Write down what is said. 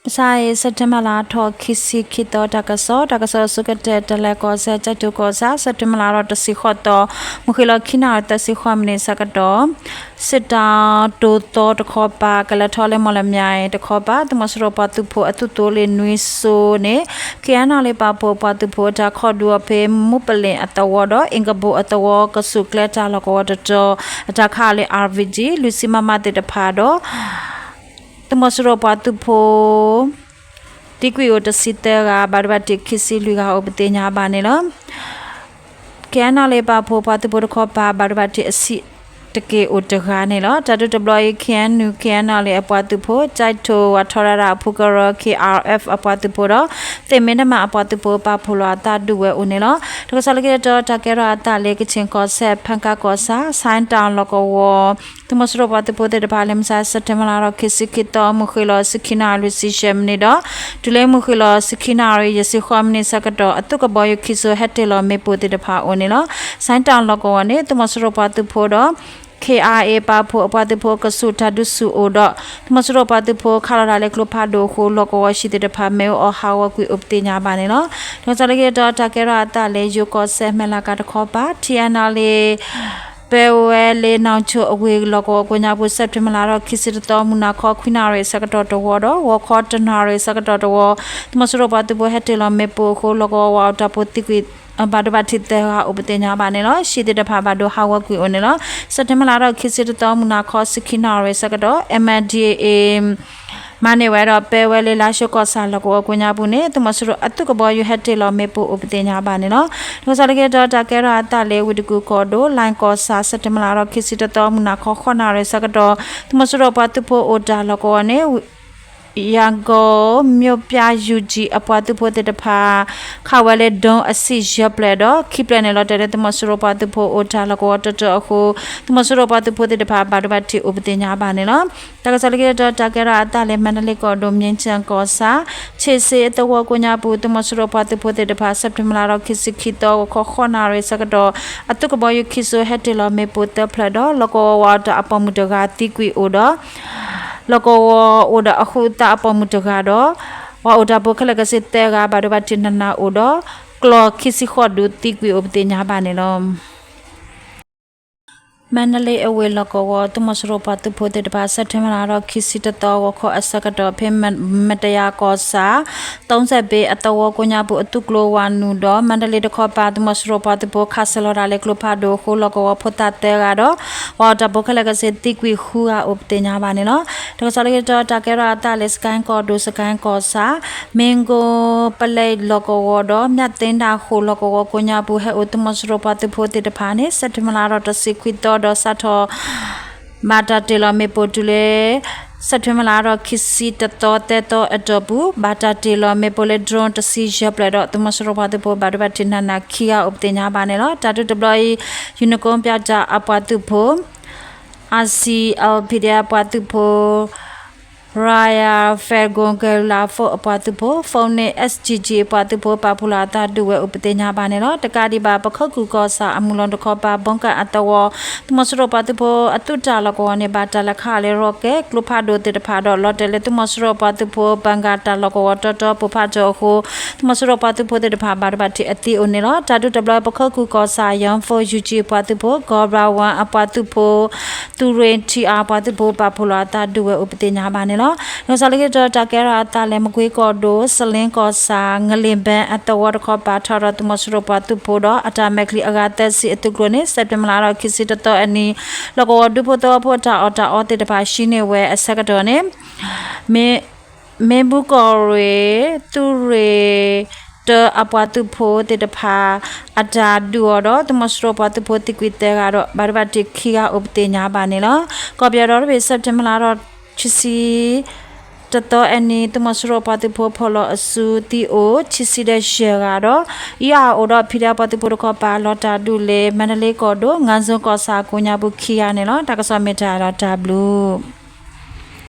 မုၢ်ဆါအံၤ စဲးပထ့ဘၢၣ်လါထီၣ်ခံဆံခံသီ တၢ်ကစီၣ်, တၢ်ကစီၣ်အဆိကတၢၢ် တလဲၤကီၢ်စဲၣ် ကၠဲးတိၤကီၢ်ဆၣ် စဲးပထ့ဘၢၣ်လါထီၣ်တဆံဃိးသီ မုၢ်ဃ့ၢ်လီၤခံနၣ်ရံၣ်သၢဆံဃိးမံးနံးဆၢကတီၢ် စစ်တောင်းသို့တခီပၤ ကလဲၤထီၣ်လၢမီၣ်လမၠဲၣ်တခီပၤ သုးမီၤစိရိၤပှၤသုးဖိအသုးသိလ့ၣ်နွံစိၤန့ၣ် KNLA ပာ်ဖှိၣ်ပှၤသုးဖိအတၢ်ခိးဒုးအီၤဖဲ မူးပလ့ၣ်အသဝီဒီး အ့ကဘိၣ်အသဝီကဆူးကျဲတၢ်လီၢ်ကဝီၤတတီၤ အတၢ်ခးအီၤလၢ RPG လွံၢ်ဆံ မမ သ့ၣ်တဖၣ်ဒီး သုးမီၤစိရိၤပှၤသုးဖိ သံကွံာ်အိၣ်တဆံသၢဂၤ ဘၣ်ဒိဘၣ်ထံးခံဆံလွံၢ်ဂၤအိၣ်ပသ့ၣ်ညါဘၣ်န့ၣ်လီၤ. KNLA ပာ်ဖှိၣ်ပှၤသုးဖိတခီပၤ ဘၣ်ဒိဘၣ်ထံးအဆံးတက့ၢ်အိၣ်တဂၤန့ၣ်လီၤ. တၢ်ဒုးတဘျီအံၤ KNU KNLA အပှၤသုးဖိ ကၠဲးတိၤဝးထီရၤရၤအဖုကရၢ KRF အပှၤသုးဖိဒီး သ့ၣ်မ့တမးအပှၤသုးဖိ ပာ်ဖှိၣ်လီၤအသးဒုးဝဲအိၣ်န့ၣ်လီၤ. တၢ်ကစီၣ်လၢခံတတီၤ တၢ်ကဲထီၣ်အသးလၢ ကခ့ၣ်ကီၢ်စဲၣ် ဖၣ်ကၣ်ကီၢ်ဆၣ် ဆိုင်းတောင် လီၢ်ကဝီၤ သုးမီၤစိရိၤပှၤသုးဖိသ့ၣ်တဖၣ် လၢမုၢ်ဆါ စဲးပထ့ဘၢၣ်လါထီၣ်ခံဆံခံသီ မုၢ်ဃ့ၢ်လီၤဆံခံနၣ်ရံၣ်လွံၢ်ဆံယဲၢ်မံးနံးဒီး တုၤလၢမုၢ်ဃ့ၢ်လီၤဆံခံနၣ်ရံၣ်ယဲၢ်ဆံဃိးမံးနံးဆၢကတီၢ် အသုးကဘီယူၤခံစိၤဟဲတ့ၢ်လီၤမ့ၣ်ပိၢ်သ့ၣ်တဖၣ်အိၣ်န့ၣ်လီၤ. ဆိုင်းတောင် လီၢ်ကဝီၤန့ၣ် သုးမီၤစိရိၤပှၤသုးဖိဒီး KIA ပာ်ဖှိၣ်အပှၤသုးဖိကဆူးတၢ်ဒုးဆူၣ်အိၣ်ဒီး သုးမီၤစိရိၤပှၤသုးဖိခးလီၤတၢ်လၢကျိဖးဒိၣ်အဃိ လီၢ်ကဝီၤဟံၣ်သ့ၣ်တဖၣ်မ့ၣ်အူအီၣ်ဟးဂီၤကွံာ်အိၣ်ပသ့ၣ်ညါဘၣ်န့ၣ်လီၤ. တၢ်ကစီၣ်လၢခံတတီၤ တၢ်ကဲထီၣ်အသးလၢ ယိၤကီၢ်စဲၣ် မဲၢ်လးကၤတခီပၤ TNLA ပဲဝဲလ့နီၣ်ဆိအဝ့ၢ် လီၢ်ကဝီၤကိးညါပူၤ စဲးပထ့ဘၢၣ်လါထီၣ်ခံဆံတသီ မုၢ်နၤခီခွံနၣ်ရံၣ်ဆၢကတီၢ်တဝီဒီး ဂီၤခီတနၣ်ရံၣ်ဆၢကတီၢ်တဝီ သုးမီၤစိရိၤပှၤသုးဖိဟဲတ့ၢ်လီၤမ့ၣ်ပိၢ်အဃိ လီၢ်ကဝီၤဝးအိၣ်တၢ်ဖိသံကွံာ် ဘၣ်ဒိဘၣ်ထံးသၢဂၤအိၣ်ပသ့ၣ်ညါဘၣ်န့ၣ်လီၤ. ဟံၣ်သ့ၣ်တဖၣ်ဘၣ်ဒိဟးဂီၤကွံာ်အိၣ်န့ၣ်လီၤ. စဲးပထ့ဘၢၣ်လါထီၣ်ခံဆံတသီ မုၢ်နၤခီဆံခံနၣ်ရံၣ်ဆၢကတီၢ် MNDAA မၤန့ၢ်ဝဲဒီး ပဲဝဲလ့လါၡိကီၢ်ဆၣ် လီၢ်ကဝီၤကိးညါပူၤန့ၣ် သုးမီၤစိရိၤအသုးကဘီယူၤဟဲတ့ၢ်လီၤမ့ၣ်ပိၢ်အိၣ်ပသ့ၣ်ညါဘၣ်န့ၣ်လီၤ. တၢ်ကစီၣ်လၢခံတတီၤ တၢ်ကဲထီၣ်အသးလၢ ဝ့ၢ်တကူၣ်ကီၢ်ဒိၣ် လၢၣ်ကီၢ်ဆၣ် စဲးပထ့ဘၢၣ်လါထီၣ်ခံဆံတသီ မုၢ်နၤခီဃိးနၣ်ရံၣ်ဆၢကတီၢ် သုးမီၤစိရိၤပှၤသုးဖိအိၣ်တၢ်လီၢ်ကဝီၤန့ၣ် ရန်ကုန်မြို့ပြ ယူၵ်ႉကၠံၣ် အပှၤသုးဖိသ့ၣ်တဖၣ် ခးဝဲလၢ drone အဆံးယဲၢ်ဖျၢၣ်ဒီး ခံဖျၢၣ်န့ၣ် လီၤတဲာ်လၢသုးမီၤစိရိၤပှၤသုးဖိအိၣ်တၢ်လီၢ်ကဝီၤတတီၤအဃိ သုးမီၤစိရိၤပှၤသုးဖိသ့ၣ်တဖၣ် ဘၣ်ဒိဘၣ်ထံးအိၣ်ပသ့ၣ်ညါဘၣ်န့ၣ်လီၤ. တၢ်ကစီၣ်လၢခံတတီၤ တၢ်ကဲထီၣ်အသးလၢ မါဒလ့ကီၢ်ဒိၣ် မၠ့ၣ်စၣ်ကီၢ်ဆၣ် ဆ့ၣ်စ့အသဝီကိးညါပူၤ သုးမီၤစိရိၤပှၤသုးဖိသ့ၣ်တဖၣ် စဲးပထ့ဘၢၣ်လါထီၣ်ခံဆံခံသီ ဂီၤခီဃိးနၣ်ရံၣ်ဆၢကတီၢ် အသုးကဘီယူၤခံစိၤဟဲတ့ၢ်လီၤမ့ၣ်ပိၢ်သၢဖျၢၣ်ဒီး လီၢ်ကဝီၤဝးအိၣ်တၢ်အပိာ်မုၣ်တဂၤသံကွံာ်အိၣ်ဒီး လီၢ်ကဝီၤအိၣ်ဒီးအဃုသးအပိာ်မုၣ်တဂၤဒီး ဝးအိၣ်တၢ်ဖိခဲလၢာ်ကဆ့သၢဂၤ ဘၣ်ဒိဘၣ်ထံးနးနးအိၣ်ဒီး ကျီၢ်ခံဆံဃိးဒူသံကွံာ်အိၣ်ပသ့ၣ်ညါဘၣ်န့ၣ်လီၤ. မါဒလ့အဝ့ၢ်လီၢ်ကဝီၤ သုးမီၤစိရိၤပှၤသုးဖိသ့ၣ်တဖၣ် စဲးပထ့ဘၢၣ်လါထီၣ်ခံဆံတသီ ဂီၤခီအဆၢကတီၢ် ဖဲမတယၤကီၢ်ဆၣ် သုံးဆယ့်ဘ့ အသဝီကိးညါပူၤ အသုးကျိၤဝးနုာ်ဒီး မါဒလ့တခီပၤ သုးမီၤစိရိၤပှၤသုးဖိခးစၢၤလီၤတၢ်လၢကျိဖးဒိၣ်အဃိ လီၢ်ကဝီၤဖိသၣ်သၢဂၤဒီး ပှၤအိၣ်တၢ်ဖိခဲလၢာ်ကဆ့သံကွံာ်ဃုဂၤအိၣ်ပသ့ၣ်ညါဘၣ်န့ၣ်လီၤ. တၢ်ကစီၣ်လၢခံတတီၤ တၢ်ကဲထီၣ်အသးလၢ စကဲၣ်ကီၢ်ဒိၣ် စကဲၣ်ကီၢ်ဆၣ် မ့ၣ်ကိၣ်ပလဲၣ်လီၢ်ကဝီၤဒီး မၠၣ်သ့ဒၣ်ဃိၣ်လီၢ်ကဝီၤကိးညါပူၤ ဟဲအိၣ်သုးမီၤစိရိၤပှၤသုးဖိသ့ၣ်တဖၣ်န့ၣ် စဲးပထ့ဘၢၣ်လါထီၣ်တဆံခွံသီဒီးစးထီၣ် ဘၣ်တၢ်တ့ၢ်လီၤမ့ၣ်ပိၢ်တုၤလၢ စဲးပထ့ဘၢၣ်လါထီၣ်ခံဆံတသီသၢသီအတီၢ်ပူၤ ဘၣ်တၢ်တ့ၢ်လီၤမ့ၣ်ပိၢ်လၢ drone တဆံယဲၢ်ဖျၢၣ်ဒီး သုးမီၤစိရိၤပှၤသုးဖိဘၣ်ဒိဘၣ်ထံးနးနးခံဂၤအိၣ်ပသ့ၣ်ညါဘၣ်န့ၣ်လီၤ. တၢ်ဒုးတဘျီအံၤ ယူၤနကိပၠးတၢ်အပှၤသုးဖိ RCLPDF ပှၤသုးဖိ Royal Falcon Guerrilla Force အပှၤသုးဖိ Phoenix SGG အပှၤသုးဖိ ပာ်ဖှိၣ်လီၤအသးဒုးဝဲအိၣ်ပသ့ၣ်ညါဘၣ်န့ၣ်လီၤ. တကးဒံးဘၣ် ပခိၣ်ကူၣ်ကီၢ်ဆၣ်အမုၢ်လီၤတခီပၤ ဘီကၣ်အသဝီ သုးမီၤစိရိၤပှၤသုးဖိအသုးတၢ်လီၢ်ကဝီၤန့ၣ် ဘၣ်တၢ်လဲၤခးအီၤလၢ rocket ကျိဖးဒိၣ်သ့ၣ်တဖၣ်ဒီး လီၤတဲာ်လၢသုးမီၤစိရိၤပှၤသုးဖိ ဘၣ်ကၣ်တၢ်လီၢ်ကဝီၤတီတီပိၢ်ဖးထီၣ်အဃိ သုးမီၤစိရိၤပှၤသုးဖိသ့ၣ်တဖၣ် ဘၣ်ဒိဘၣ်ထံးအသံအိၣ်န့ၣ်လီၤ. တၢ်ဒုးတဘျီ ပခိၣ်ကူၣ်ကီၢ်ဆၣ် Young Force ယူၵ်ၣ်ကၠံၣ် အပှၤသုးဖိ Cobra One အပှၤသုးဖိ သုးရ့ၣ် ထံအါ အပှၤသုးဖိ ပာ်ဖှိၣ်လီၤအသးဒုးဝဲအိၣ်ပသ့ၣ်ညါဘၣ်န့ၣ်လီၤ. တၢ်ကစီၣ်လၢခံတတီၤ တၢ်ကဲထီၣ်အသးလၢ မကွ့ကီၢ်ဒိၣ် စလ့ကီၢ်ဆၣ် ငလ့ၣ်ဘဲအသဝီတခီပၤ ထီၣ်ဒီးသုးမီၤစိရိၤပှၤသုးဖိဒီး အတၢ်မဲာ်ချံအဂၤသၢဆံအသုးကျိၤန့ၣ် စဲးပထ့ဘၢၣ်လါထီၣ်ခံဆံတသီအနံၤ လီၢ်ကဝီၤဒူဖိသဝီဖိအတၢ်အီၣ်တၢ်အီသ့ၣ်တဖၣ် ဟံးန့ၢ်ဝဲအဆၢကတီၢ်န့ၣ် မ့ၢ် မ့ၢ်ဘူၣ်ကီၢ်ရ့ၣ် သုးရ့ၣ်တၢအပှၤသုးဖိသ့ၣ်တဖၣ် အတၢ်ဒုးအီၤဒီး သုးမီၤစိရိၤပှၤသုးဖိသံကွံာ်သၢဂၤဒီး ဘၣ်ဒိဘၣ်ထံးခံဂၤအိၣ်ပသ့ၣ်ညါဘၣ်န့ၣ်လီၤ. ကီၢ်ပယီၤဒီတဘ့ၣ် စဲးပထ့ဘၢၣ်လါထီၣ်ခံဆံတသီအနံၤ သုးမီၤစိရိၤပှၤသုးဖိဖီၣ်လီၤအစုသံအိၣ် ခံဆံဒီးယဲၢ်ဂၤဒီး အံၤအအိၣ်ဒီး ဖံးဒဲးပှၤသုးဖိတခီပၤ လီၤတၢ်ဒုးလၢ မါဒလ့ကီၢ်ဒိၣ် ငါးဇွန်ကီၢ်ဆၣ်ကိးညါပူၤခံဂၤန့ၣ်လီၤ. တၢ်ကစီၣ်မ့ၢ်တၢ်ဒီးတၢ်ဘျုး